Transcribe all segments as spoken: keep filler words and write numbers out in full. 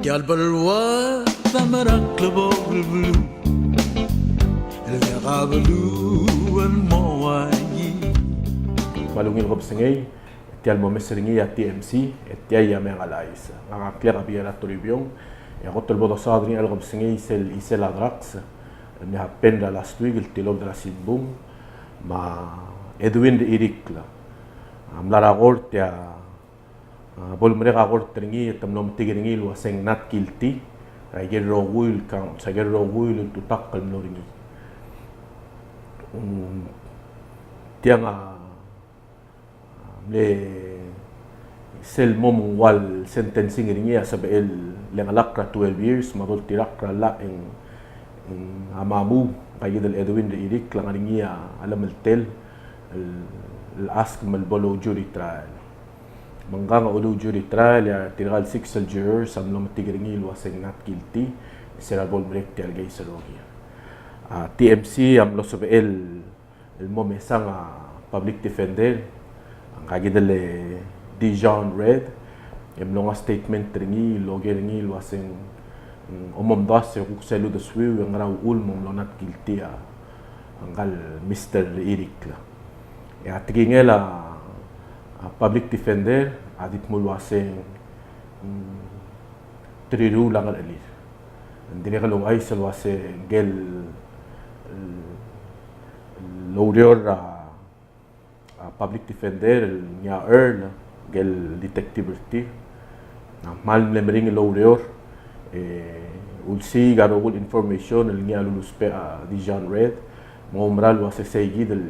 Tia el beluad a mera el klebokel el beluu, el diak a beluu el mo uaisei. Me a ungil kebesengei, tia el mo omes er ngii a T M C, e tia a Meang el Chais. Ngak a ngklek a Biera Toribiong, e a kot el bo dosaod er ngii el kebesengei sel, sel a drugs el mle happen er a last week el tilobed er a simbung, me a Edwin Rechirikl a mla er a kort e a, a, bo lemerek a kort er ngii e te mlo metik er ngii el uaseng not guilty er aike el rokui el counts, aike el rokui el ultutakl el mlo er ngii. Mm, tiang a mle sel mo mengua el sentencing er ngii a sebechel el chengelakl er a twelve years, me a doltirakl er a llach e ng, e ng a mamu, ngka kid el Edwin Rechirikl a ngar er ngii a llemeltel el, el ask me bo lou jury trial. Me ngkang a lou jury trial e a tirka el six el jurors a mlo metik er ngii el uaseng not guilty, se er a bo lemerek tia el case el rokir. A T M C a mlo sebechel el mo mesang a public defender, ngka kid el Dijon Red, e mlo ngar er a statement er ngii el oker er ngii el uaseng, mm, omomdasu e kuk sel uldesuiu e ngera uchul me ng mlo not guilty a ngka el Mister Rechirikl. E a tekingel a, a public defender a di dmu el uaseng, mm, teriruul a ngerechelir. Ng dirrek el ouchais el uaseng ngike el, el, el oureor er a, a public defender el ngii a Earl, ngike el detective er tir a kmal mle meringel el oureor, e ulsiik a rokui el information el ngii a lulusbech a Dijon Red, me ng oumera el uaseng sei kid el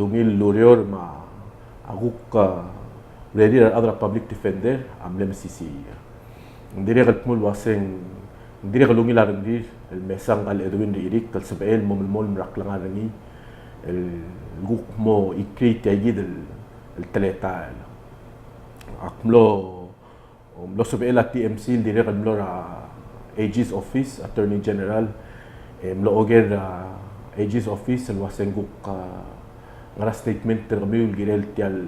ungil el ureor me a kuk, a, urerir a rechad er a public defender a mle mesisiich. Ng dirrek el dmu el uaseng, ng dirrek el ungil a rengrir el mesang a Edwin Rechirikl el sebechel el mo melemolem er a klengar er ngii el kuk mo ikrei tia kid el, el teletael. Ak mlo, mlo sebechel a T M C el dirrek el mlo er a AG's office, Attorney General, e mlo oker er a AG's office el uaseng kuk, a, ngar er a statement er kemiu el kirel tia el,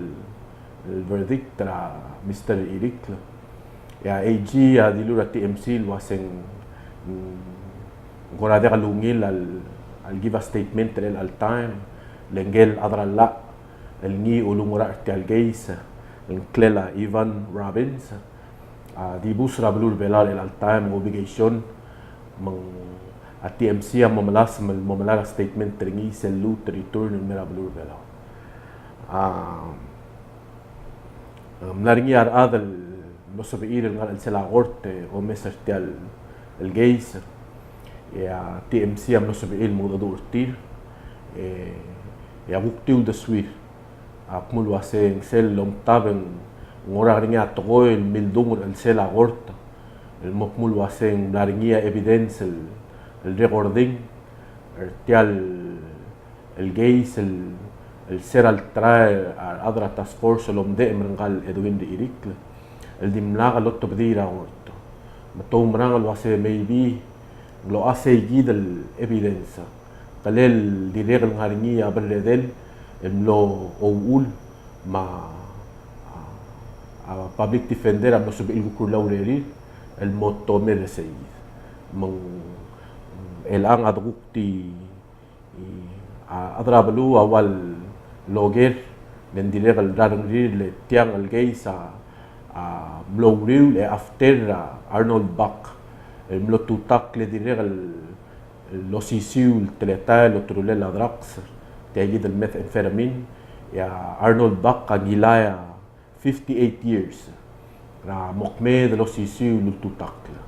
el verdict er a Mister Rechirikl. E a AG a dilu er a T M C el uaseng, mm, ng kora diak el ungil a le, a le give a statement er chelecha el taem, le ngike el chad er a llach el ngii a ulungerachel er tia el case, el ngklel a Evan Robbins, a dibus er a beluu er a Belau er chelecha el taem, ng vacation, me ng a T M C a mo melasem el mo melai er a statement er ngii sel lmuut el return el mei er a beluu er a Belau. A, a mla er ngii a rechad el mlo sebechir el ngar er a chelsel a kort e omes er tia el case, e a T M C a mlo sebechir el mengedecheduch er tir, e, e a kuk di uldesuir a kmo el uaseng sel lomtab e ng ngar er ngii a tekoi el mildung er a chelsel a kort el mo kmo el uaseng ng mla er ngii a evidence el, el recording er tia el, el case el, el se er a ltrai a rechad er a task force el omdechem er ngka el Edwin Rechirikl el dimlak lotebedii er a kort. Me te oumerang el uaseng maybe ng locha sei kid el evidence, kele el dirrek el ngar er ngii a berredel el mlo ouchul me a, a, a public defender a mlo sebechir el kuk rullii a urerir el mo tomel er sei. Me ng chelechang a dekuk di, a, a rechad er a beluu a ua loker, me ng dirrek el rengrir le tiang el case a, a mlo uriul e after a Arnold Buck el mlo tutakl e dirrek el el osisiu el teletael el oterulel a drugs, tia kid el methamphetamine, e a Arnold Buck a ngilai a fifty-eight years er a mo kmeed el osisiu el ultutakl.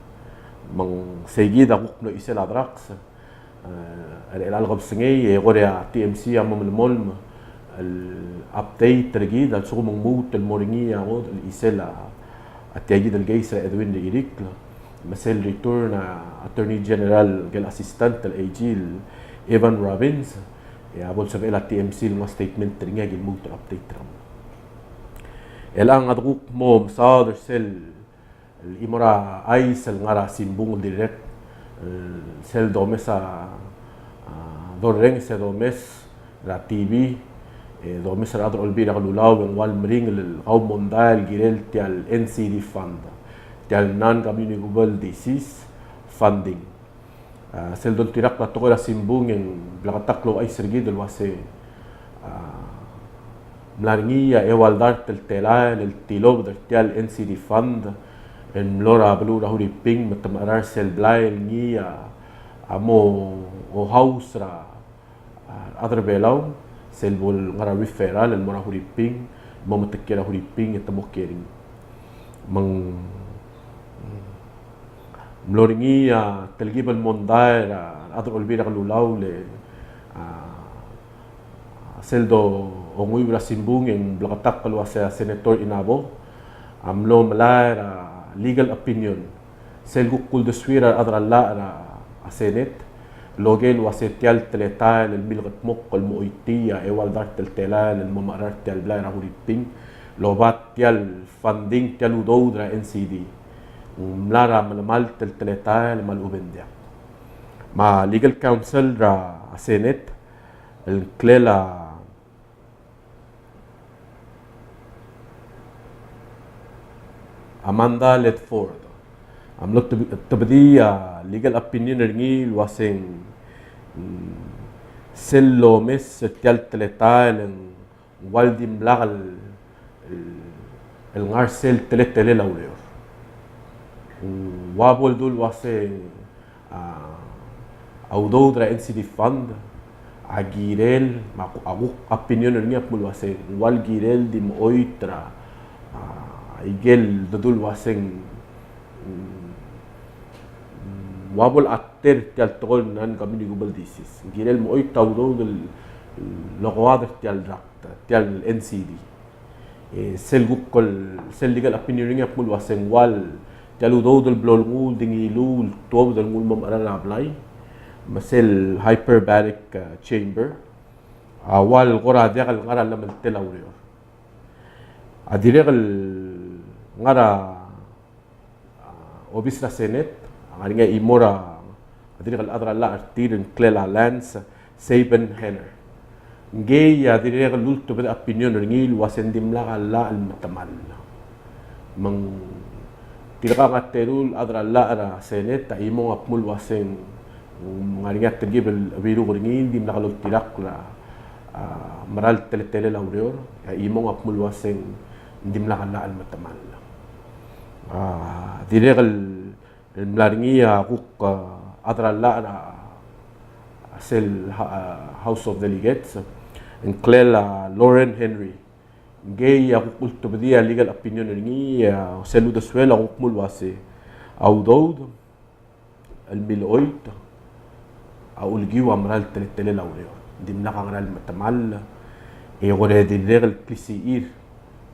Me ng sei kid a kuk mlo chisel a drugs, e, er chelecha el kebesengei, e kora T M C a mo melemolem el update er kid, a lsekum ng lmuut el mo er ngii a ngodech el chisel a, a tia kid el case er a Edwin Rechirikl, me sel return a Attorney General, ngike el Assistant el A G el Evan Robbins, e a bo lsebechel a T M C el nguu a statement er ngii a ki lmuut el update er kemam. Chelechang a dekuk mo mesaod er sel el chimo er a chais el ngar er a simbung el dirrek, el sel domes a, a, dorrenges e domes er a T V, e domes er a rechad er a Olbiil er a Kelulau e ng ua el meringel el kau mondai el kirel tia el N C D fund. tia el non-communicable disease funding. A, sel doltirakl a tekoi er a simbung e ng bleketakl el ouchais er kid el uase, a, mla er ngii a eua el dart el telael el tilobed er tia el N C D fund el mlo er a beluu er a Huriping me te mechar sel blai el ngii a, a mo ouhaus er a, a, rechad er a Belau, sel bo el ngar er a referral el mo er a Huriping, mo metekiei er a Huriping e te mo kiei er ngii. Me ng mlo er ngii a telkib el mondai er a rechad er a Olbiil er a Kelulau el, a, sel donguiu er a simbung e ng bleketakl el uase a Senator Inabo a mlo melai er a legal opinion sel kuk uldesuir a rechad er a llach er a Senate el oker el uase tia el teletael el milkedmokl el mo choitii a eua el dart el telael el mo mechar tia el blai er a Huriping el oba tia el funding, tia el udoud er a N C D. Ng mla er a melemalt el teletael me a lechub e ng diak. Me a legal counsel er a Senate el ngklel a Amanda Ledford a mlo teb-, tebedii a legal opinion er ngii el uaseng, mm, sel lomes er tia el teletael e ng ua el dimlak el, el, el ngar sel teletelel a ureor. Ng ua bo el dul uase, a, a udoud er a N C D fund a kirel, me a ku-, a kuk opinion er ngii a kmo el uaseng, ng ua el kirel di mo choit er a, a, ikel dedul uaseng, mm, mm, ua bo el ater tia el tekoi el non-communicable disease. Ng kirel mo choit a udoud el, el okoad er tia el draft, tia el N C D. E, sel kuk el, sel legal opinion er ngii a kmo el uaseng ua el, tia el udoud el blo lenguu el di ngiluu el tuobed el nguu el mo mechar a blai, me sel hyperbaric, a, chamber, a ua el kora diak el ngar er a llemeltel a ureor. A dirrek el ngar er a a, obis er a Senate, a ngar er ngii a chimo er a, a dirrek el chad er a llach er tir el ngklel a Lance Sabenhaner. Ngii a dirrek el ultebedii a opinion er ngii el uaseng dimlak a llach el metemall. Me ng tirka a ngar er a teru el chad er a llach er a Senate a chimong a kmo el uaseng, mm, ngar er ngii a telkib el biruk er ngii, dimlak loltirakl a, a, mera el teletelel a ureor, a chimong a kmo el uaseng dimlak a llach el metemall. A, dirrek el, el mla er ngii a kuk, a, chad er a llach er a, a sel, a, House of Delegates, ngklel a Lauren Henry. Ngii a kuk ultebedii a legal opinion er ngii, a, sel uldesuel a kuk kmo el uase a udoud el milechoit a ulekiu a mera el teletelel a ureor. Dimlak a ngera el metemall, e kora dirrek el klisichir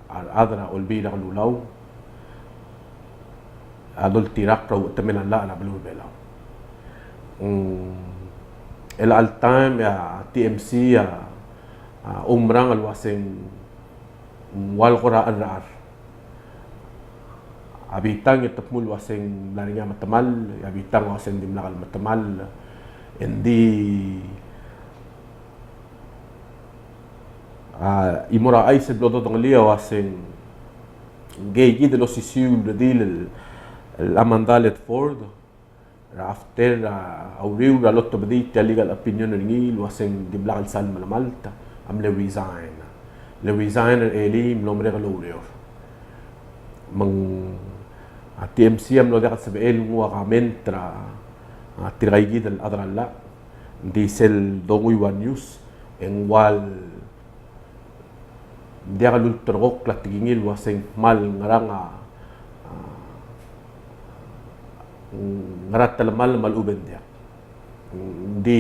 a rechad er a Olbiil er a Kelulau a loltirakl er a uchetemel a llach er a beluu er a Belau. Mm, el chelecha el taem e a T M C a, a oumerang el uaseng ng ua el kora cherrechar. A bitang e te kmo el uaseng ng mla er ngii a metemall, e a bitang a uaseng dimlak el metemall. Engdi, a, chimo er a chais el blo dodengelii a uaseng ngii kid el osisiu el redil el, el Amanda Ledford, er a after, a, a uriul er a lotebedii tia el legal opinion er ngii el uaseng dimlak el sal melemalt, a mle resign. Le resign er a elii e mlo merek el oureor. Me ng, a, T M C a mlo diak el sebechel el nguu a comment er a, a, tirka kid el chad er a llach. Ng di sel donguiu a news e ng ua el diak lulterekokl a tekingir el uaseng kmal ngerang a, a, ngera telemall me a lechub e ng diak. Ng di,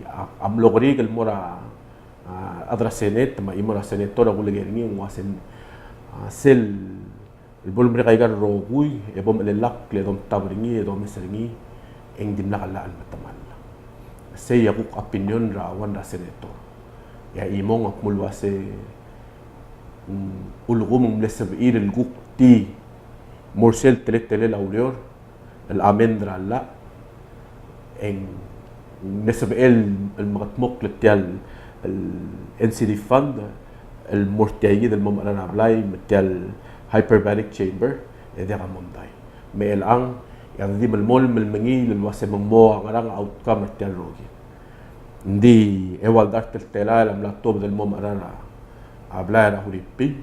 a, a mlo kerik el mo er a, a, chad er a Senate, me a chimo er a Senator a kulekoi er ngii e ng uaseng, a, sel el bo lemerek aika el rokui, e bo mechelellakl e domtab er ngii, e domes er ngii, e ng dimlak a llach el metemall. Sei a kuk opinion er a one er a Senator. E a chimong a kmo el uase, mm, ulekum ng mle sebechir el kuk di mo er sel teletelel a ureor, el amend er a llach, e ng mle sebechel el mekedmokl tia el, el N C D fund, el mo er tia kid el mo mechar a blai, me tia el hyperbaric chamber, e diak a mondai. Me chelechang, e a di melemolem el mengiil el uase me ng mo ngerang a outcome er tia el rokir. Ng di eua el dart el telael a mla tuobed el mo mecherar a blai er a Huriping,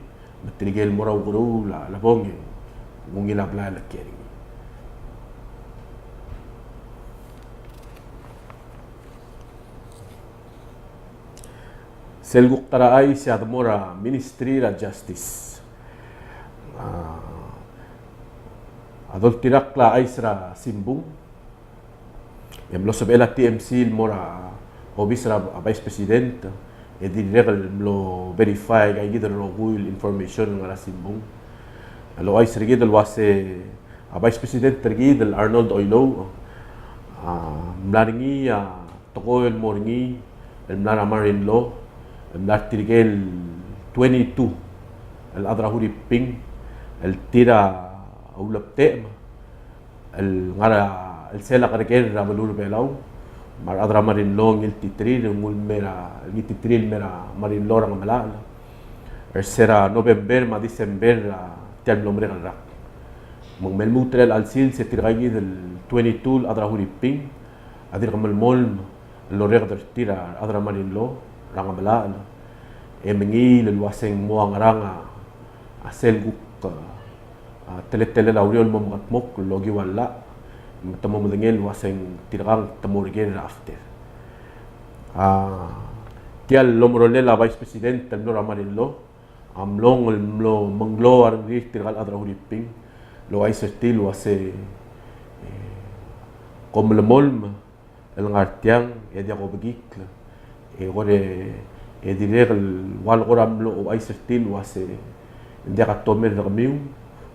me tirke el mo er a ukeruul a lebong e ng ungil a blai el kiei er ngii. Sel kuk ta er a chais e a de mo er a Ministry er a Justice. A, a doltirakl a chais er a simbung, e mlo sebechel a T M C el mo er a obis er a Vice President, e dirrek el mlo verify aika kid el rokui el information el ngar er a simbung. El ouchais er kid el uase a Vice President er kid el Arnold Oilouch a mla er ngii a tekoi el mo er ngii el mla er a Marine Law, el mla er tirke el twenty-two el chad er a Huriping el tir a ulebtechem el ngar er a chelsel a kerker er a beluu er a Belau, me a rechad er a Marine Law a ngiltiterir, nguu el mei er a, ngiltiterir el mei er a Marine Law er a Ngemelachel er se er a November me a December er tia el mlo merek el rak. Me ng mei el lmuut er chelecha el sils e tirka kid el twenty-two el chad er a Huriping a dirk melemolem el orreked er tir a rechad er a Marine Law er a Ngemelachel, e mengiil el uase ng mo ngerang a sel kuk, a, teletelel a ureor el mo mekedmokl el okiu a llach, me te mo medengei el uase ng tirkang te mo er ker er a after. A, tia el omerolel a Vice President el mlo er a Marine Law a mlong el mlo menglou a rengrir tirka el chad er a Huriping el ouchais er tir el uase, e, kom melemolem el ngar tiang e diak obekikl, e kora, e dirrek el ua el kora mlo ouchais er tir el uase ng diak a tomel er kemiu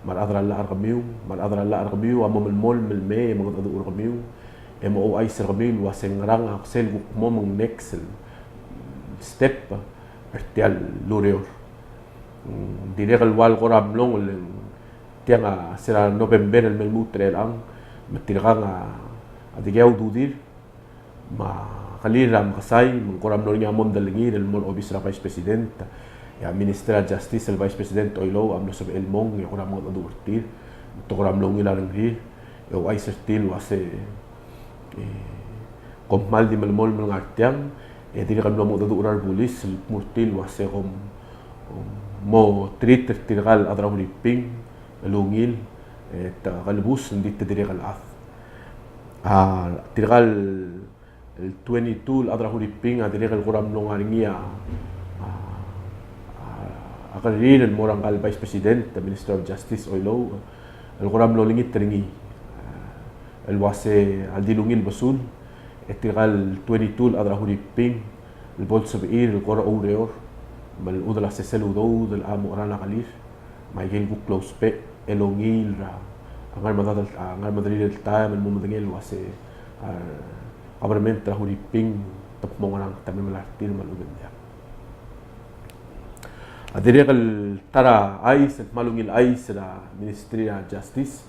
me a rechad er a llach er kemiu, me a rechad er a llach er kemiu a mo melemolem el mei e mengedecheduch er kemiu e mo ouchais er kemiu el uase ng ngerang a sel kuk mo me ng next el step er tia el ureor. Mm, dirrek el ua el kora mlong el tiang a se er a November el mei el lmuut er chelechang, me tirkang a dikea ududir me a kelir a mekesai, me ng kora mlo er ngii a mondai el ngii el mo er a obis er a Vice President. E a Minister er a Justice el Vice President Oilouch a mlo sebechel el mong e kora mengedecheduch er tir, me te kora mlo ungil a rengrir e ouchais er tir el uase, e, kom kmal di melemolem el ngar tiang, e dirrek el mlo mengedecheduch er a rebulis el kmu er tir el uase kom, kom mo treat er tirka el chad er a Huriping el ungil, e te kelebus, ng di te dirrek el chad. A, tirka el twenty-two el chad er a Huriping a dirrek el kora mlo ngar er ngii a, a, a, a kerrir el mo er ngka el Vice President, Minister of Justice Oilouch, el kora mlo olengit er ngii el uase a ldi el ungil besul, e tirka el twenty-two el chad er a Huriping el bo lsebechir el kora oureor me lechudel a sesei el udoud el mo cherang a kelir me aike el kuk lousbech el ongiil er a ngar medad el, a ngar mederir el taem el mo medengei el uase a government er a Huriping te mo ngerang, te mo melai er tir me a lechub e ng diak. A dirrek el ta er a chais el kmal ungil chais er a Ministry er a Justice.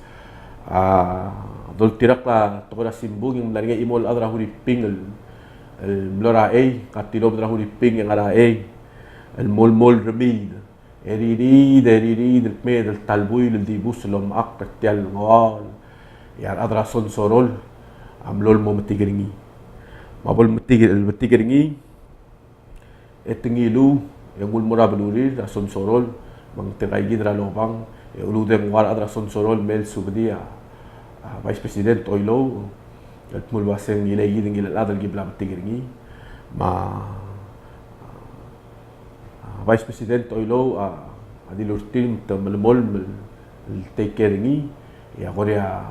A doltirakl a tekoi er a simbung e ng mla er ngii a chimo el chad er a Huriping el, el mlo er a chei, ka tilobed er a Huriping e ngar er a chei el mo, mo remiid, e ririid, e ririid el kmeed el ta el buil el dibus el omechakl er tia el ngoaol, e a rechad er a Sonsorol a mlo el mo metik er ngii. Me a bo lemetik, lemetik er ngii, e te ngiluu, e nguu el mo er a belurir er a Sonsorol, me ng tirkaikid er a lobang, e uludengua a rechad er a Sonsorol el mei el subedii a, a Vice President Oilouch el kmo el uase ng ileikid ngii el chad el ki bla metik er ngii. Me a, a Vice President Oilouch a, a dilu er tir me te melemolem el, el take care er ngii, e a kora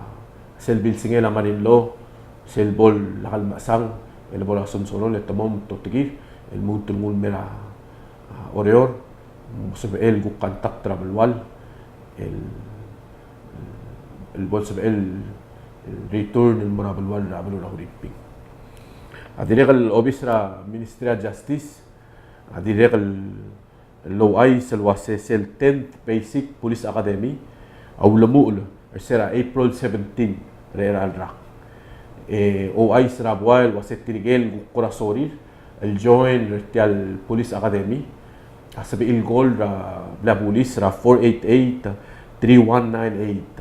sel bilsengel a Marine Law, sel bo lak el mechesang el bo er a Sonsorol e te mo me te otekir el lmuut el nguu el mei er a, a, Oreor, mo sebechel el kuk contact er a belual el, el bo lsebechel el return el mo er a belual er a beluu er a Huriping. A dirrek el obis er a Ministry er a Justice a dirrek el el ouchais el uase sel tenth Basic Police Academy a ulemuchel er se er a April seventeen er a rak. E ouchais er a buai el uase tirke el kuk kora sorir el join er tia el Police Academy a sebechir el call er a blil a bulis er a four eight eight, three one nine eight.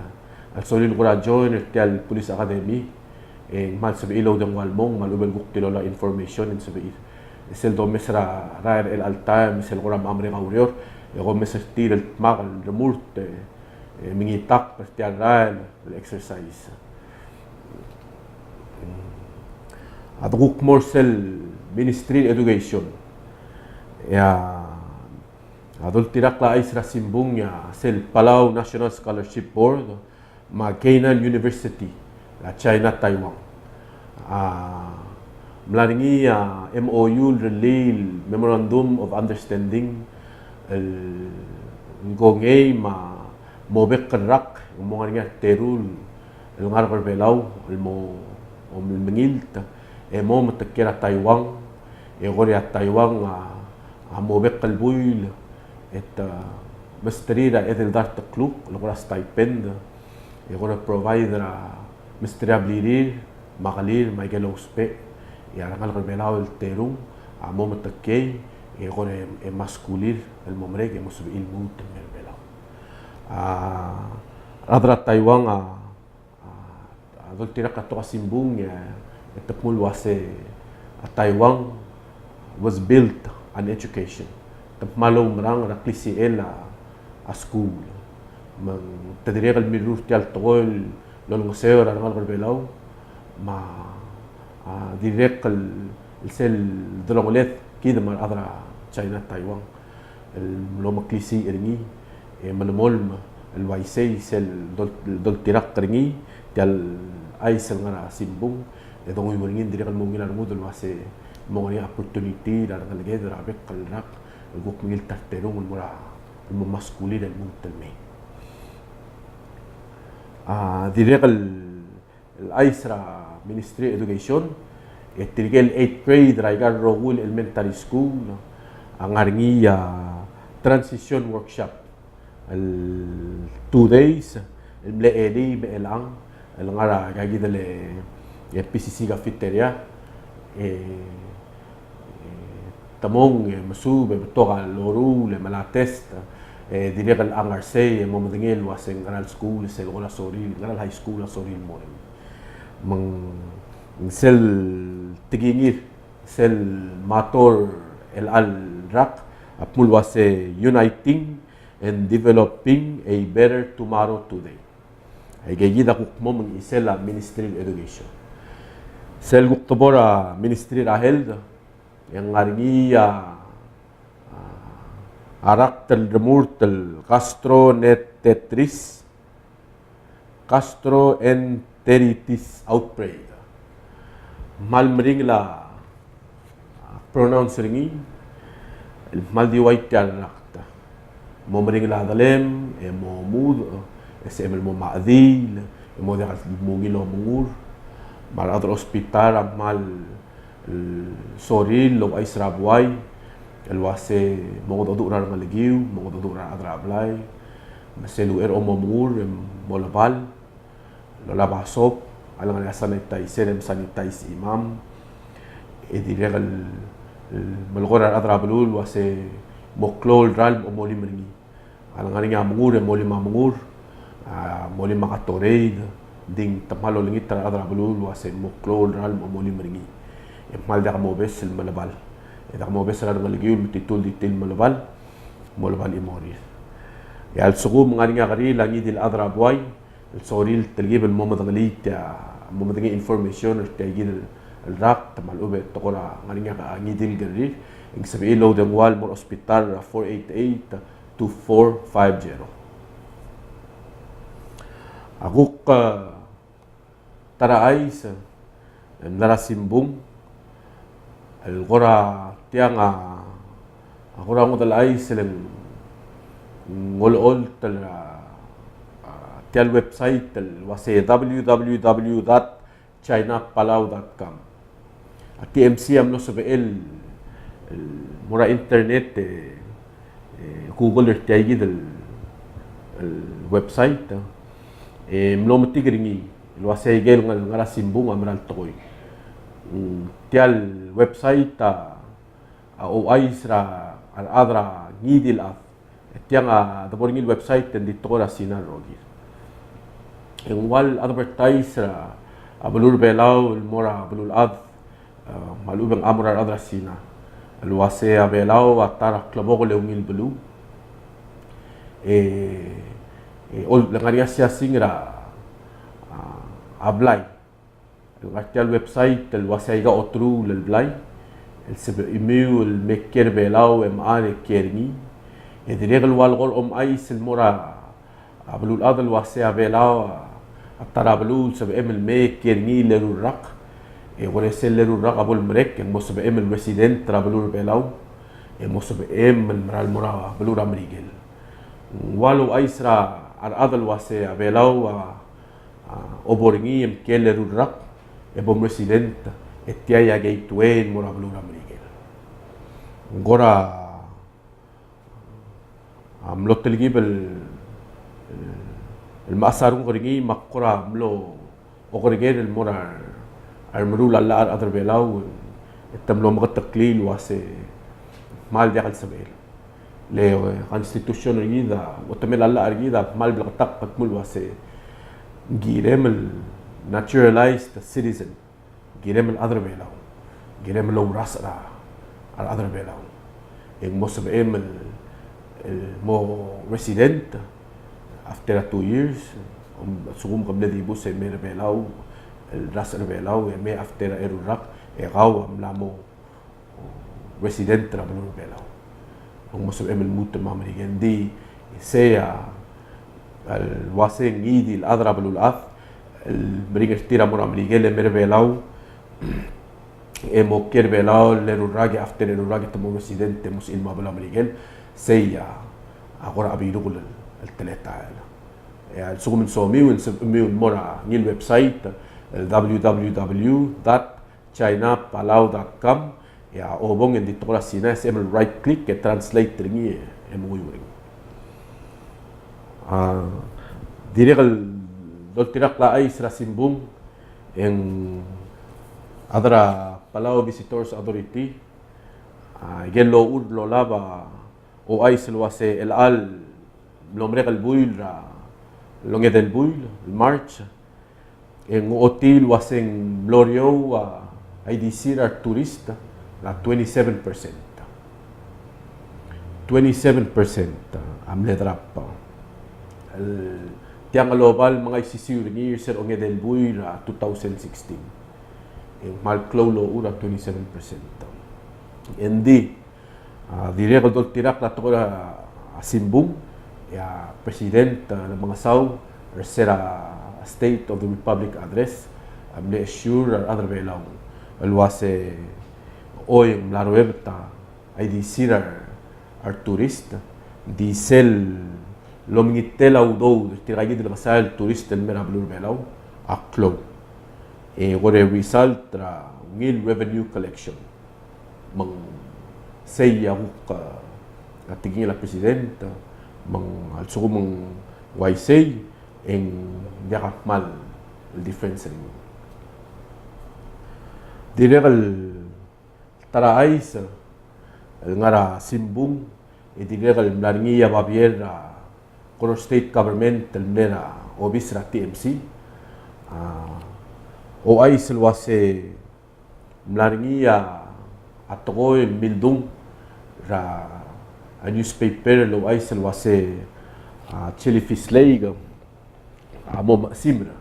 A lsorir el kora join er tia el Police Academy, e ng kmal sebechir el oudengua el mong, me a lechub e ng kuk tilolai a information e ng sebechir. E sel domes er a rael er chelecha el taem, sel kora mo merek a ureor, e kom omes er tir el dmak el remurt, e, e mengitakl er tia el rael el exercise. A de kuk mo er sel Ministry of Education. E a a doltirakl a chais er a simbung e a sel Palau National Scholarship Board me a Keinan University er a China Taiwan. A mla er ngii a M O U el rellii el Memorandum of Understanding el ng kongei me a mo bek el rak, ng mo ngar er ngii a teru el ngar er a Belau el mo omengilt, e mo metekiei er a Taiwan, e kora Taiwan a, a mo bek el buil, e te mesterir a edei el dart el kluk, el kora stipend, e kora provide er a mesterir a blirir, me a kelir, me a ikel ousbech, e a rengalek er a Belau el terung, a mo metekiei, e kora e, e mo skulir, el mo merek, e mo sebechir el lmuut el mei er a Belau. A, a rechad er a Taiwan a, a, a doltirakl a tekoi er a simbung, e, e te kmo el uase a Taiwan was built on education. Te kmal oumerang er a klisichel a, a skuul. Me te dirrek el mirruul er tia el tekoi el olengeseu er a rengalek er a Belau, me a, a, dirrek el, el sel delongeled kid me a rechad er a China Taiwan el mlo meklisiich er ngii, e melemolem el uaisei sel dol-, doltirakl er ngii, tia el chais el ngar er a simbung, e donguiu er ngii, ng dirrek el mo ungil a rengud el uase mo ngar er ngii a opportunity er a rengeleked er a bek el rak el kuk mengilt er a terung el mo er a, el mo skulir el lmuut el mei. A, dirrek el el chais er a Ministry of Education, e tirke el eighth grade er aika el rokui el elementary school, a ngar er ngii a transition workshop el two days, el mle elii me a elechang, el ngar er aika kid el, e, P C C cafeteria, e, e, te mong, e, mesuub, e, betok a loruul, e, melai a test, e, dirrek el ngar sei, e, mo medengei el uase ngera el skuul, sel kora sorir, ngera el high school a sorir el mo er ngii. Me ng sel tekingir, sel motto er chelecha el rak, a kmo el uase uniting and developing a better tomorrow today. Aike kid a kuk mo mengisel a Ministry of Education. Sel kuk tebor a Ministry er a Health, e ng ngar er ngii a, a, a rakt el remurt el gastroenteritis, gastroenteritis outbreak. Kmal meringel a, a, pronounce er ngii, el kmal di ua tia el rakt. Mo meringel a delem, e mo mudech, e sebechem el mo mechediil, e mo diak el mo ungil omengur. Me a rechad er a hospital a kmal sorir el ouchais er a buai el uase mongedecheduch er a rengelekiu, mongedecheduch er a rechad er a blai, me sel uchei er a omengur e molebal, lolab a soap, a lengar er ngii a sanitizer e mo sanitize chimam, e dirrek el, el melekoi er a rechad er a beluu el uase mo klou el ralm el molim er ngii. A lengar er ngii a mengur e molim a mengur, a, molim a Gatorade, ng di te kmal olengit er a rechad er a beluu el uase mo klou el ralm el molim er ngii. E kmal diak mobes el melebal. E diak mobes er a rengelekiu el metitur el di tir el melebal, molebal chimorir. E a lsekum ng ngar er ngii a kerir a ngii di el chad er a buai el sorir el telkib el mo medengelii tia, mo medengei a information er tia kid el rakt me a lechub e te kora ngar er ngii a ngii di el kerir, e ng sebechir el oudengua el mo er a hospital er a four eight eight two four five zero. A kuk, e, ta er a chais el mla er a simbung el kora tiang a, a kora ngodech el chais el ng olecholt er a, a, tia el website el uase W W W dot china palau dot com. A T M C a mlo sebechel el mo er a internet, e, e, Google er tia kid el, el website, e mlo metik er ngii el uase ikel ngar, ngar er a simbung a mera el tekoi. Mm, tia el website a, a ouchais er a rechad er a ngii di el chad E tiang a debo er ngii el website e ng di tekoi er a Sina el rokir. E ng ua el advertise er a beluu er a Belau el mo er a beluulechad, me a lechub e ng mo er a rechad er a Sina, el uase a Belau a ta er a klebokel e ungil beluu. E, e, ol, le ngar er ngii a siasing er a, a, a blai el ngar tia el website el uase aika a oteruul el blai el sebechemiu el me kiei er a Belau e mechar e kiei er ngii. E dirrek el ua el kora omechais el mo er a beluulechad el uase a Belau a ta er a beluu el sebechem el me kiei er ngii el eru el rak. E kora sel eru el rak a bo lemerek e ng mo sebechem el resident er a beluu er a Belau e mo sebechem el mera el mo er a beluu er a Merikel. Ng ua el ouchais er a rechad el uase a Belau a a, obo er ngii e mkiei el eru el rak e bo mresident, e tia a gateway el mo er a beluu er a Merikel. Ng kora, a, mlo telkib el, el mechas a renguk er ngii me ak kora mlo okerker el mo er a remeruul a llach er a rechad er a Belau, e te mlo meketeklii el uase kmal diak el sebechel. Le, e, constitution er kid a, uchetemel a llach er kid a kmal bleketakl el kmo el uase ng kirem el naturalized citizen, ng kirem el chad er a Belau, ng kirem el ourasech er a rechad er a Belau. E ng mo sebechem el, el mo resident after a two years, a lsekum ke mle dibus e mei er a Belau, el rasech er a Belau, e mei after a eru el rak, e kau a mla mo resident er a beluu er a Belau. Ng mo sebechem el lmuut el mo er a Merikel. Ng di sei a, el uase ngii di el chad er a beluulechad el meringel er tir a mo er a Merikel e mei er a Belau, e mo kiei er a Belau el eru el rak, e after eru el rak e te mo resident e mo sebechir el mo er a Merikel, sei a, a kora chebiluk el, el teletael. E a lsekum ng somiu, ng sebechemiu el mo er a ngii el website, el www dot china palau dot com, e a obong e ng di tekoi er a Sina, e sebechem el right click e translate er ngii e menguiu er ngii. A, dirrek el doltirakl a chais er a simbung, e ng a chad er a Palau Visitors Authority, a, aike el locha el olab a ouchais el uase el chelecha el mlo merek el buil er a, el ongedei el buil, el March, e ng ochotii el uase ng mlo er eou a ildisir a returist er a twenty-seven percent. Twenty-seven percent a mle drop. El tiang el oba el mengaisisiu er ngii er se er a ongedei el buil er a two thousand sixteen. E ng kmal klou el ochur a twenty-seven percent. Engdi, a, dirrek el doltirakl a tekoi er a simbung, e a President, a, Remengesau, er se er a State of the Republic Address, a mle assure a rechad er a Belau el uase choi e ng mla ruebet a ildisir a returist, di sel lomengitel a udoud er tirka kid el kesai el turist el mei er a beluu er a Belau a klou. E kora result er a ungil revenue collection. Me ng sei a kuk, a, tekingel a President, me ng a lsekum ng uaisei, e ng diak a kmal el difference er ngii. Dirrek el ta er a chais el ngar er a simbung, e dirrek el mla er ngii a babier er a Koror State Government el mle er a obis er a T M C. A, ouchais el uase mla er ngii a tekoi el mildung er a newspaper el ouchais el uase, a, Jellyfish Lake a mo mechesimer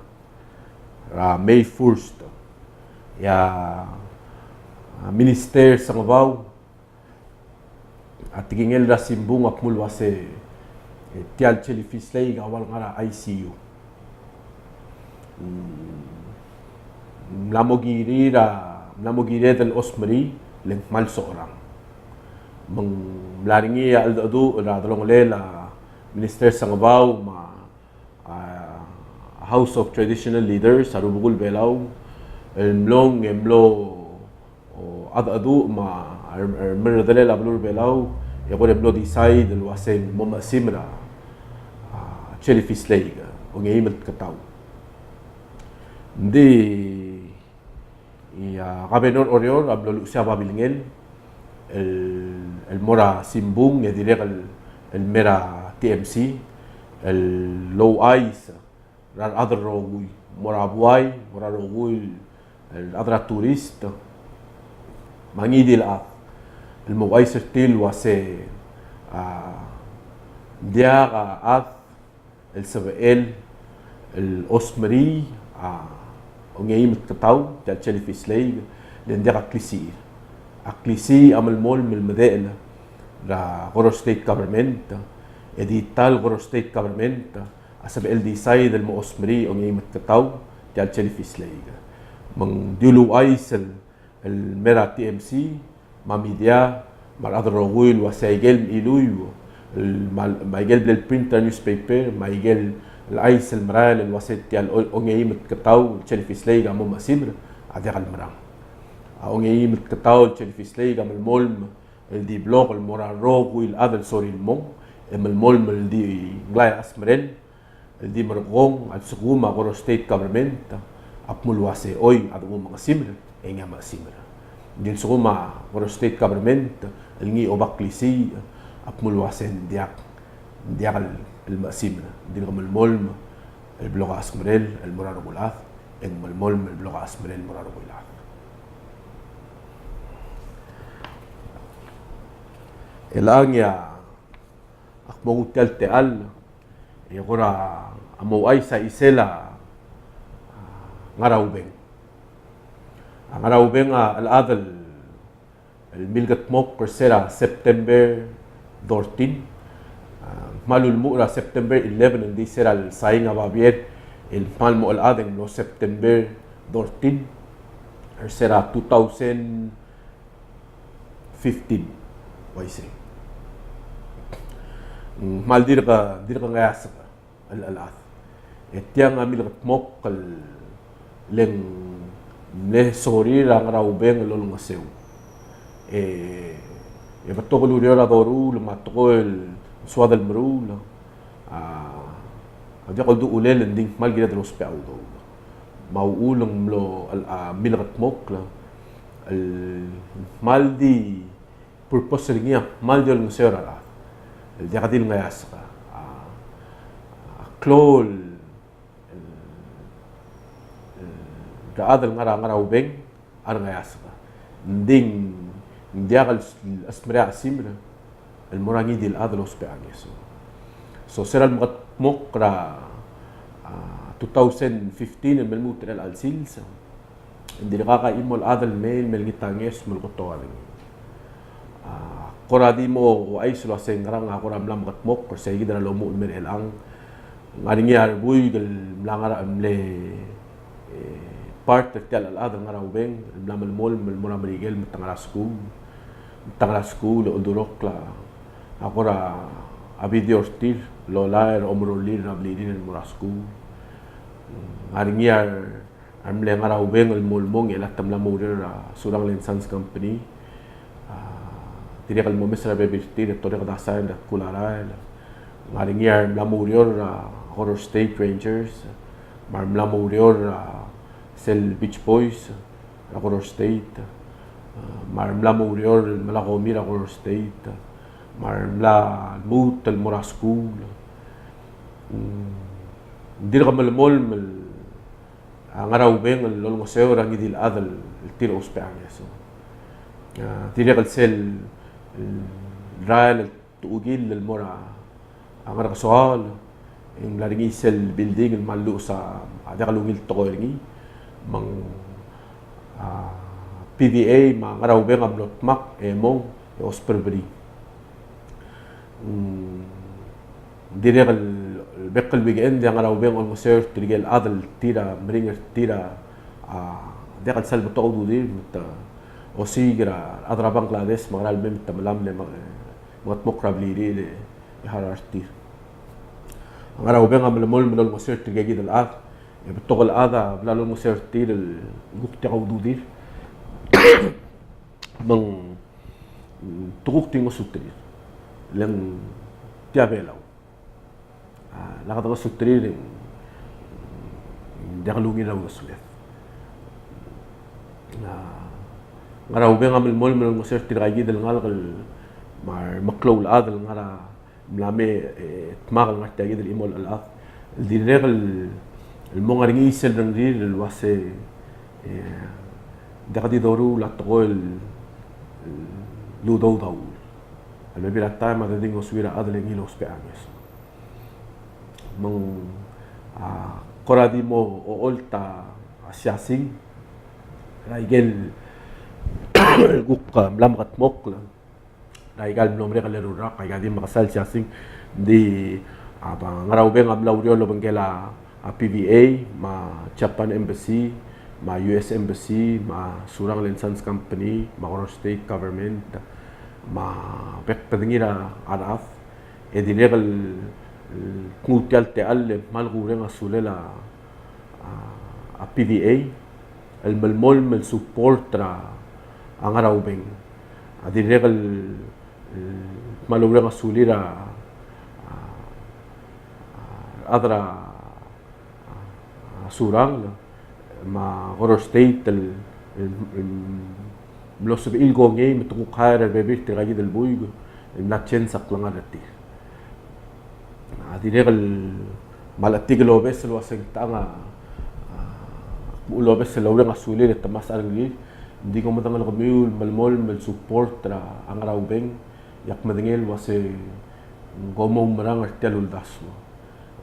er a May first. E a, a, Minister Sengebau a tekingel er a simbung a kmo el uase, e, tia el Jellyfish Lake a ua el ngar er a I C U. Mm, mla mo kirir a, mla mo kired el chosmerii le ng kmal socherang. Me ng mla er ngii a cheldecheduch er a delongelel a Minister Sengebau me a a, House of Traditional Leaders, a rubekul Belau, el mlong e mlo, o, cheldecheduch me a, a, a remerrederel a beluu er a Belau, e kora mlo decide el uase ng mo mechesimer a, a, Jellyfish Lake, ongeim el tketau. Ng di, e a Governor Oreor a mlo luchesii a babilngel el, el mo er a simbung e dirrek el, el mei er a T M C, el ouchais er a rechad el rokui, mo er a buai, mo er a rokui el chad er a turist, me a ngii di el chad, el mo ouchais er tir el uase, a, ng diak a chad el sebechel el osmerii a ongeim el ketau tia el Jellyfish Lake, le ng diak a klisichir. A klisiich a melemolem el medechel er a Koror State Government, e di ta el Koror State Government a sebechel decide el mo osmerii a ongeim el ketau tia el Jellyfish Lake. Me ng di uluuchais el el mei er a T M C, me a media, me a rechad el rokui el uase aike el mchiluiu, el, me a, me aike el bla leprint er a newspaper, me aike el chais el merael el uase tia el o-, ongeim el ketau el Jellyfish Lake a mo mechesimer, a diak el merang. A ongeim el ketau el Jellyfish Lake a melemolem el di block el mo er a rokui el chad el sorir el mong, e melemolem el di nglai a chesmerel, el di merekong a lsekum a Koror State Government a kmo el uase, oi, a denguu mechesimer, e ngii a mechesimer. Ng di lsekum a Koror State Government el ngii a oba klisiich a kmo el uase ng diak, ng diak el, el mechesimer. Ng dirk melemolem el block a chesmerel el mo er a rokui el chad, e ng melemolem el block a chesmerel el mo er a rokui el chad. Chelechang e a ak mo nguu tia el techall, e kora mo ouchais a chisel a Ngaraubeng. A Ngaraubeng a chelechad el, el milkedmokl er se er a September thirteen. A, kmal ulemuchel er a September eleven, ng di se er a lsaing a babier el kmal mo chelechad e ng mlo September thirteen er se er a two thousand fifteen, uaisei. Mm, kmal dirk, dirk ngeasek el, el chad. E tiang a milkedmokl el le ng mle sorir a Ngaraubeng el olengeseu. E, e betok el ureor a doruul me a tekoi el soad el meruul. A, a diak el duchulel, e ng di ng kmal kired el ousbech a udoud. Me a uchul e ng mlo, el, a, milkedmokl el kmal di purpose er ngii a kmal di olengeseu er a rechad el diak di le ngeasek. A, a klou el, el, el rechad el ngar er a Ngaraubeng a rengeasek. Ng di ng diak el s-, el smerii a chesimer el mo er a ngii di el chad el ousbech a ngeso. So se er a lemeketmokl er a, a, two thousand fifteen el me lmuut er chelecha el sils, ng dirkak a chimo el chad el mei el me olengit a ngeso me lekotoa er ngii. A, kora di mo ouchais el uase ng ngerang a kora mla mekedmokl, er se kid er a lomuchel el mei er chelechang. Ng ngar er ngii a rebuik el mla ngar er a mle, e, part er tia el chelechad el Ngaraubeng el mla melemolem el mo er a Merikel me te ngar er a skuul. Me te ngar er a skuul e oldurokl a kora video er tir el lolai er a omerolir er a blirir el mo er a skuul. Ng ngar er ngii a re a re mle Ngaraubeng el mo el mong e chelecha te mla mo oureor er a Surangel and Sons Company. A, dirrek el mo mes er a rebebil er tir e te orreked a sain er a tkul a rael. Ng ngar er ngii a re mla mo oureor er a Koror State Rangers, me a re mla mo oureor er a sel Beach Boys er a Koror State, a, me a re mla mo oureor el mla komi er a Koror State, me a re mla lmuut el mo er a skuul. Mm, dirk melemolem el a Ngaraubeng el olengeseu er a ngii di el chad el tir a ousbech a ngeso. A, dirrek el sel, el rael el tuchukil el mo er a Ngerkesoaol, e ng mla er ngii sel building el mla lluches a diak el ungil tekoi er ngii, me ng, a, P V A me a Ngaraubeng a mlo dmak e mong e ousberbrii. Mm, dirrek el bek el weekend e a Ngaraubeng a olengeseu er tirke el chad el tir a meringel er tir a, a, diak el sal betok a ududir, me te osiik er a rechad er a Bangladesh me a ngera el mei me te melamech el me, mekedmokl er a blirir e harau er tir. A Ngaraubeng a melemolem el olengeseu er tirke kid el chad, e betok el chad a bla lolengeseu er tir el kuk diak a ududir. Me ng, mm, te kuk di ngosuterir. Le ng tia Belau. A, lak dengosuterir e ng, mm, diak lungil a uldesued. A, Ngaraubeng a melemolem el olengeseu er tirka kid el ngalek el, me a remeklou el chad el ngar er a mla me, e, dmak el ngar tia kid el chimo el chelechad. El dirrek el, el mo ngar er ngii sel rengrir el uase, e, diak di doruul a tekoi el, el udoud a uchul. A lebebil er a taem a di ngosuir a chad el ngii el ousbech a ngeso. Me ng, a, kora di mo ocholt a siasing er a ikel kuk, a, mla mekedmokl er a ikal mlo merek el eru el rak, aika di mekesai el siasing. Ng di, a, ba, Ngaraubeng a mla oureor el obengkel a, a, P V A, me a Japan Embassy, me a U S Embassy, me a Surangel and Sons Company, me a Koror State Government, me a bek el bedengir a rechad, e dirrek el, el knguu tia el techall el kmal kureng a sulel a, a, a P V A, el melemolem el support er a, a Ngaraubeng. A dirrek el, el kmal oureng a sulir a, a, a rechad er a, a, Surangel, me a Koror State el, el, el mlo sebechir el kongei me te kuk hire er a rebebil er tirka kid el buik el mla change a klengar er tir. A dirrek el mle chetik el obes el uase ng tang a, a, kmo el obes el oureng a sulir e te mesa a rengrir, ng di kom medengelii kemiu el melemolem el support er a Ngaraubeng, e ak medengei el uase ng kom oumerang er tia el uldasu.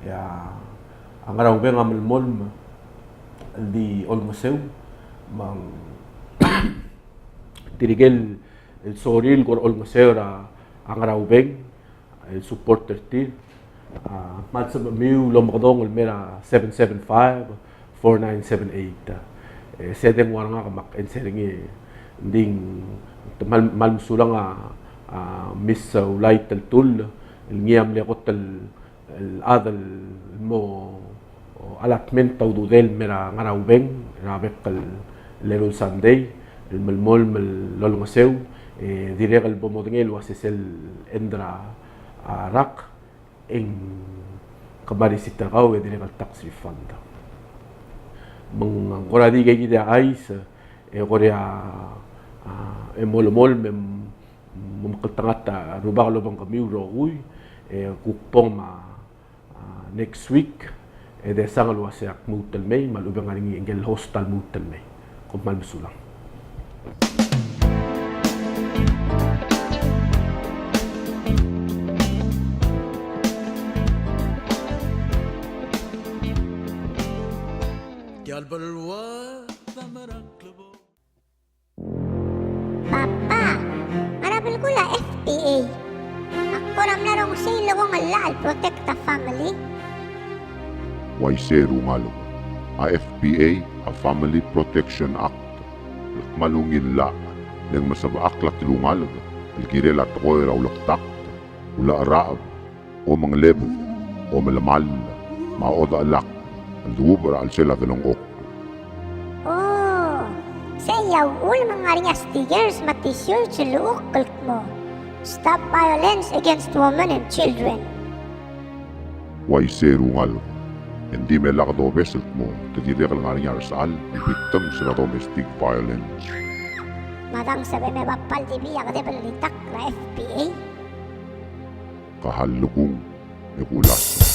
E a Ngaraubeng a melemolem el di olengeseu, me ng tirke el sorir el kora olengeseu er a Ngaraubeng el support er tir. A, kmal sebechemiu el omekedong el mei er a seven seven five, four nine seven eight. E, se deng ua ngak me ak answer er ngii. Ng di kmal, kmal mesulang a, a, Miss Ulai Teltull, el ngii a mle kot el el chad el mo allotment a ududel el mei er a Ngaraubeng er a bek el eru el sandei, el melemolem el olengeseu, e dirrek el bo modengei el uase sel end er a, a, rak, e ng kmal receipt er kau e dirrek el tax refund. Me ng kora di ikei kid a chais, e kora, a, e molemolem e mo mekngeltengat a Rubak el obengkemiu el rokui, e kuk bong me a, a, next week, e desang el uase ak lmuut el mei, me a lechub e ng ngar er ngii a ngike el host a lmuut el mei. Kom kmal mesulang. Tia el beluu a mera el klebok. Papa, ngera belkul a F P A? Ak kora mla rongesii el kmo ng llach el protect a family. Uaisei e rungalek, a F P A a Family Protection Act, el kmal ungil llach, le ng mesebechakl a telungalek el kirel a tekoi er a ulektakt, ulecheracheb, omengelebed, omelemall, me a odechelakl, el duubech er a chelsel a delengchokl. Oh, sei a uchul me ng ngar er ngii a stickers me a t-shirts el llechukl el kmo Stop Violence Against Women and Children. Uaisei e rungalek, e ng di me lak dobes el kmo te dirrek el ngar er ngii a resechal el victims er a domestic violence. Me a dang sebechem e Papa el di bai a kedeb el litakl er a F P A. Ka a llekung e kulasem.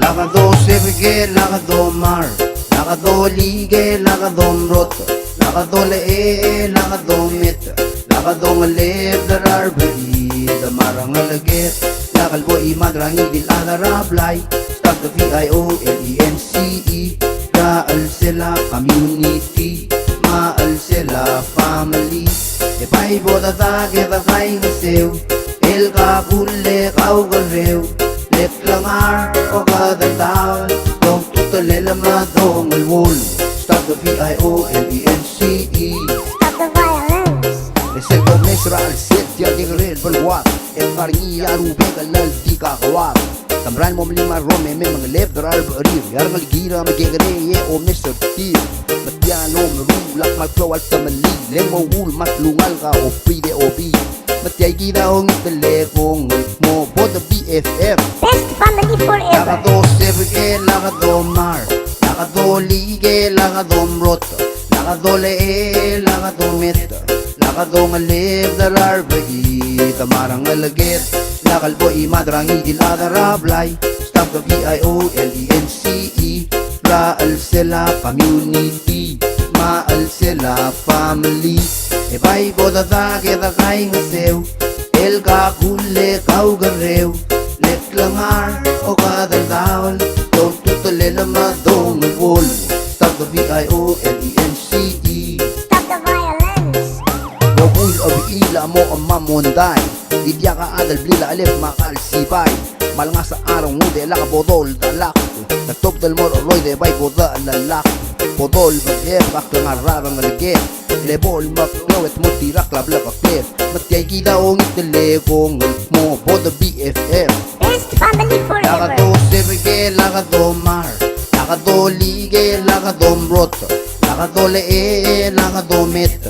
Lak dosebek e lak domar, lak doliik e lak domrot, lak dolechei e lak domet, lak dongelebed er a rebechiid me a rengeleked, lak el bo chimad er a ngii di el chad er a blai. Stop the V I O L E N C E, er a chelsel a community me a chelsel a family. E bai bo dedak e dekaingeseu el kakull e kaukerreu, le klengar, okedeldaol, dongtutelel me a dongelwolu. Stop the V I O L E N C E. Stop the violence. E sel domes er a chelsel tia el kekerei el beluad, e ng ngar er ngii a rubak el di kakoad. Te merael el mo melim a rrom e me mengelebed er a rebecherir, e a rengelekir a mekekerei e omes er tir. Me tia el omeruul a kmal klou a letemellii, le ng mo uchul me a telungalek a obid e obid. Me tia kid a ongit el kongei el kmo bo de B F F. Best family forever. Lak dosebekel, lak domar, lak dolikel, lak domrot, lak dolechel, lak domet, lak dongelebdel a rebechid me a rengeleked, lak el bo imad er a ngii di el chad er a blai. Stop the V I O L E N C E, er a chelsel a community me a chelsel a family. E bai bo dedak e dekaingeseu el kakull e kaukerreu, le klengar, okedeldaol, klou a ultutelel me a dongelwolu. Stop the V I O L E N C E. Stop the violence. Rokui el chebechiil a mo chemam mondai, di diak a chad el blil a cheleb me a kal sibai. Me a lengasech a rengud e lak bo doldalak, le tobed el mo er a cheroid e bai bo dechelellak. Bo dolbedebek a klengar er a rengeleked, le bo lemeklou e te mo oltirakl a blekekled. Me tia kid a ongit el kongei el kmo bo de B F F. Best family forever. Lak dosebekel, lak domar, lak dolikel, lak domrot, lak dolechel, lak domet,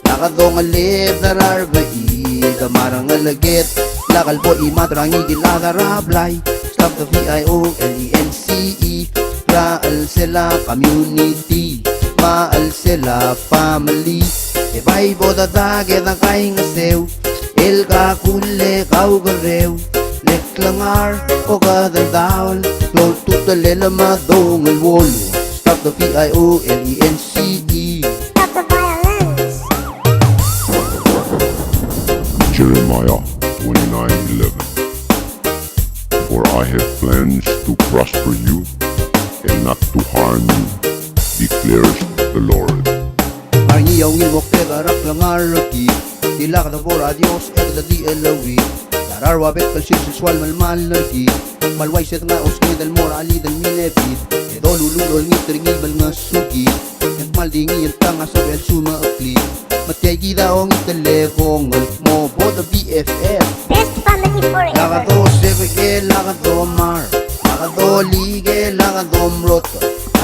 lak dongelebdel a rebechid me a rengeleked, lak el bo imad er a ngii di el chad er a blai. Stop the V I O L E N C E, er a chelsel a community me a chelsel a family. E bai bo dedak e dekaingeseu el kakull e kaukerreu, le klengar, okedeldaol, klou a ultutelel me a dongelwolu. Stop the V I O L E N C E. Stop the violence. Jeremiah twenty-nine eleven. For I have plans to prosper you and not to harm you, declares the Lord. Ngar er ngii a ungil moktek er a klengar er kid, di lak debo er a Dios e kede di cheleuid. Ngara ua bek el sils el soal melemall er kid, me a le uaisei e de ngar er a ousbech el mo er a chelid el milebid, e doluluuch el olengit er ngii me lengesukid, e ng kmal di ngii el tang a sebechel el sumecheklid. Me tia kid a ongit el kongei el kmo bo de B F F. Best family forever. Lak dosebekel, lak domar, lak dolikel, lak domrot,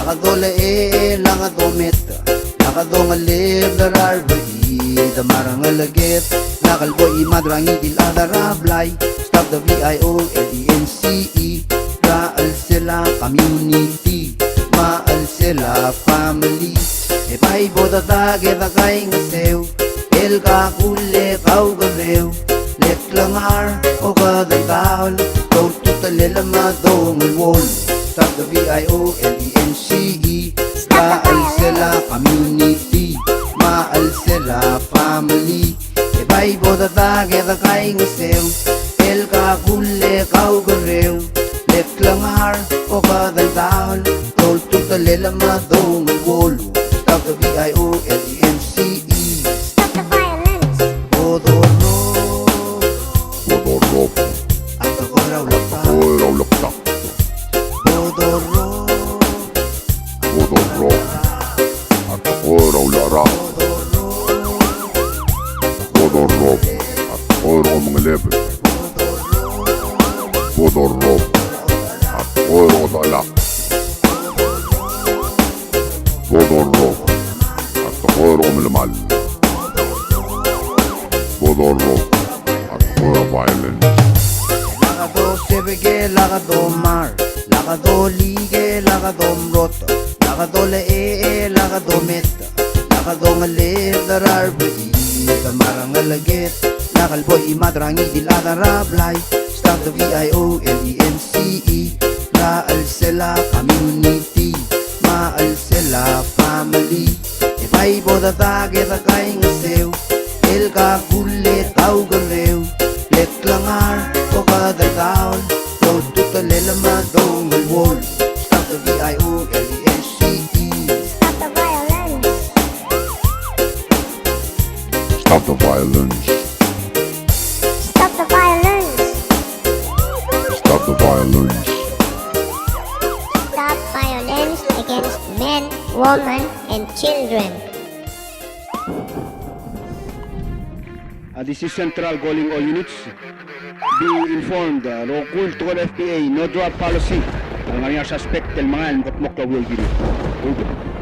lak dolechel, lak domet, lak dongelebdel a rebechid me a rengeleked, lak el bo imad er a ngii di el chad er a blai. Stop the V I O L E N C E, er a chelsel a community me a chelsel a family. E bai bo dedak e dekaingeseu el kakull e kaukerreu, le klengar, okedeldaol, klou a ultutelel me a dongelwolu. Stop the V I O L E N C E, er a chelsel a community me a chelsel a family. E bai bo dedak e dekaingeseu el kakull e kaukerreu, le klengar, okedeldaol, klou a ultutelel me a dongelwolu. Stop the V I O L E N C E. Stop the violence. Bodorrop. Bodorrop. A tekoi er a ulektak. Tekoi er a ulektak. Bodorrop. Bodorrop. A tekoi er a ulecherang. Bodorrop. A tekoi er a omengelebel. Bodorrop. A tekoi er a odechelak. Bodorrop. A tekoi er a omelemall. Bodorrop. A tekoi er a violence. Lak dosebekel, lak domar, lak dolikel, lak domrot, lak dolechel, lak domet, lak dongelebdel a rebechid me a rengeleked, lak el bo imad er a ngii di el chad er a blai. Stop the V I O L E N C E, er a chelsel a community me a chelsel a family. E bai bo dedak e dekaingeseu el kakull e kaukerreu, le klengar, okedeldaol, klou a ultutelel me a dongelwolu. Stop the V I O L E N C E. Stop the violence. Stop the violence. Stop the violence. Stop the violence. Stop violence against men, women, and children. Uh, this is Central calling all units. Be informed, uh, rokui el tekoi er a F P A, no drop policy. A lengar er ngii a suspect el mengai el mekedmokl a ureor el kirel. Rokui.